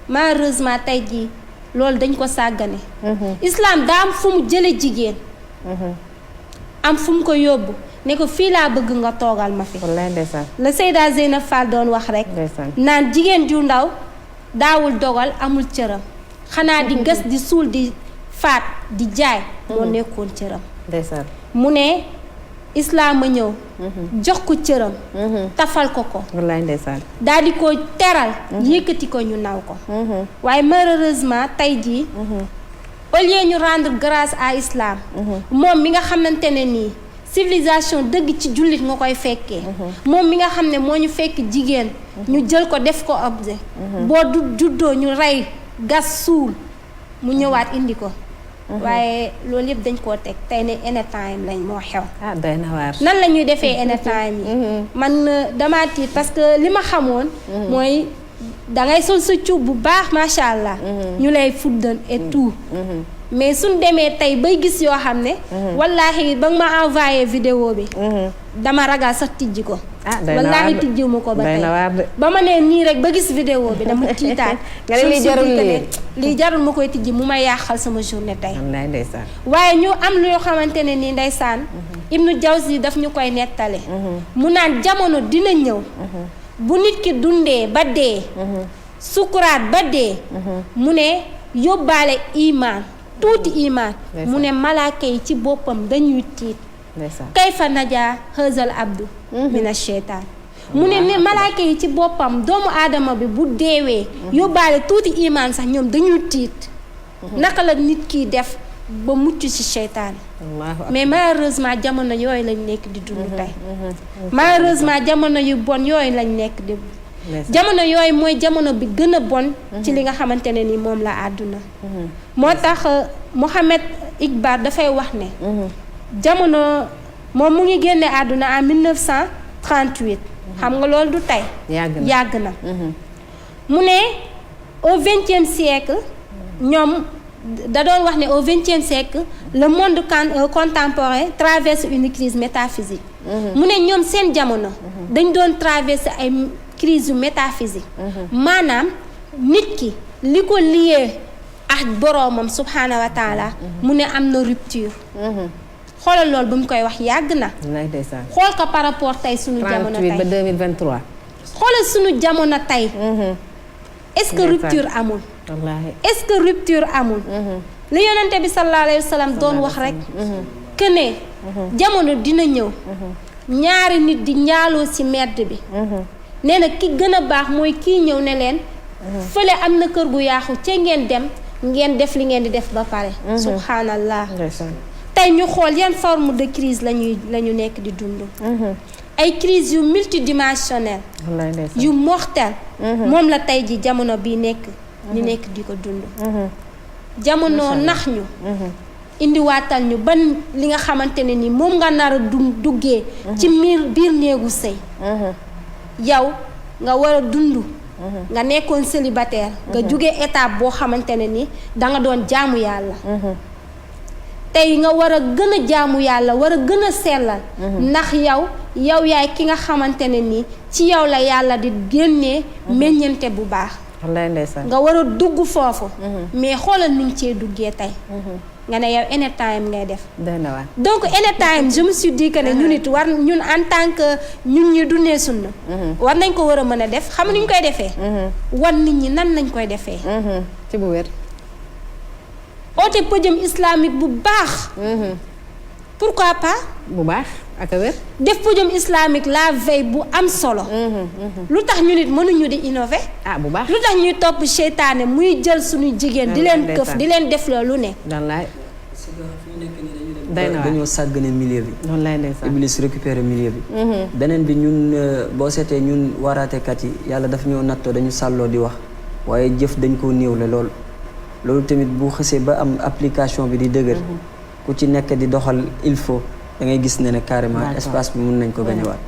malheureusement tey jii loolu dañ ko sàggane. islam daa am fu mu jële jigéen. am fu mu ko yóbbu ne ko fii laa bëgg nga toogal ma fi. wallaay ndeysaan. la Seyda Zeynab Fall doon wax rek. naan jigéen ju ndaw daawul dogal amul cëram. xanaa di gas di suul di faat di jaay. moo nekkoon cëram. ndeysaan. mu ne islaam a ñëw. jox ko cëram. tafal ko ko. wallaay ndeysaan. daal di ko teral. yëkkati ko ñu naw ko. waaye malheureusement tey jii. au lieu ñu rendre grâce à islam. moom mi nga xamante ne nii civilisation dëgg ci jullit nga koy fekkee. moom mi nga xam ne moo ñu fekk jigéen. ñu jël ko def ko objet. boo du juddoo ñu rey gas suul mu ñëwaat indi ko. waaye loolu yëpp dañ koo teg tey ne Henné Time lañ moo xew. ah doy na waar. nan la ñuy defee Henné Time yi. man damaa tiit parce que li ma xamoon. mooy dangay sol sa cuub bu baax macha allah. ñu lay fuddan et tout. mais suñ demee tey bay gis yoo xam ne. wallaahi ba nga ma envoyé vidéo bi. dama ragal sax tijji ko. ah doy na waar wallaahi tijji mu ko ba tey. ba ma nee nii rek ba gis vidéo bi dama tiitaat. nga ne lii jarul lii jarul ma koy tijji mu may yàqal sama journée tey. wallaay ndeysaan. waaye ñu am loo xamante ne nii ndeysaan. Ibnu Jawzi daf ñu koy nettale. mu naan jamono dina ñëw. bu nit ki dundee ba dee. sukuraat ba dee. mu ne yóbbaale imaan tuuti imaan. mu ne malaaka yi ci boppam dañuy tiit. kayfa najaa hëzal abdu mina sheytaan. mu ne malaaka yi ci boppam doomu aadama bi bu deewee. yóbbaale tuuti imaan sax ñoom dañuy tiit. naka la nit kiy def ba mucc ci seytaan. mais malheureusement jamono yooyu lañ nekk di dund tey. malheureusement jamono yu bon yooyu lañ nekk di. jamono yooyu mooy jamono bi gën a bon. ci li nga xamante ne ni moom la àdduna. moo tax Mohamed Iqbal dafay wax ne. jamono moom mu ngi génne àdduna en 1938. xam nga loolu du tey. yàgg na mu ne au 20e siècle ñoom da doon wax ne au 20e siècle le monde contemporain traverse une crise métaphysique. mu ne ñoom seen jamono. dañ doon traverser ay crise yu métaphysique. maanaam nit ki li ko lié ak boroomam subhaanahu wa taala. mu ne am na rupture. xoolal loolu ba mu koy wax yàgg na. xool ko par rapport tey sunu jamono tey 38 ba 2023. xoolal sunu jamono tey. est-ce que rupture amul. wallaahi est-ce que rupture amul. li yonente bi sallallahu alayhi wa sallam doon wax rek. que ne jamono dina ñëw. ñaari nit di njaaloo ci medd bi. nee na ki gën a baax mooy kii ñëw ne leen. fële am na kër gu yaaxu ca ngeen dem ngeen def li ngeen di def ba pare. subhanallah. tey ñu xool yan forme de crise la ñu nekk di dund. ay crise yu multidimensionnelle yu mortel. moom la tey ji jamono bi nekk ñu nekk di ko dund. jamono nax ñu. indiwaatal ñu ban li nga xamante ne ni moom nga nar a duggee. ci biir néegu sëy. yow nga war a dund. nga nekkoon célibataire. nga jóge étape boo xamante ne ni danga doon jaamu yàlla. tey nga war a gën a jaamu yàlla war a gën a sellal. ndax yow yaay ki nga xamante ne ni ci yow la yàlla di génnee meññante bu baax. wallaay ndeysaan. nga war a dugg foofu. mais xoolal ni nga cee duggee tey. nga ne yow Henné Time ngay def. donc Henné Time je me suis dit que ne ñun it war ñun en tant que ñun ñi dundee sunna. war nañ ko war a mën a def xam ni ñu koy defee. wan nit ñi nan lañ koy defee. ci bu wér. oote podium islamique bu baax. pourquoi pas. bu baax ak a wér. def podium islamique la veille bu am solo. lu tax ñu nit mënuñu di innover. bu baax lu tax ñuy topp seytaane muy jël suñu jigéen. di leen këf di leen def loolu ne. wallaay. dañoo sàggane milieu bi. wallaay ndeysaan. Iblis récupérer milieu bi. beneen bi ñun boo seetee ñun waraatekat yi yàlla daf ñoo nattoo dañu sàlloo di wax waaye jëf dañ koo néewle lool. loolu tamit bu xësee ba am application bi di dëgër. ku ci nekk di doxal il faut da ngay gis ne carrément espace bi mun nañ ko gañewaat.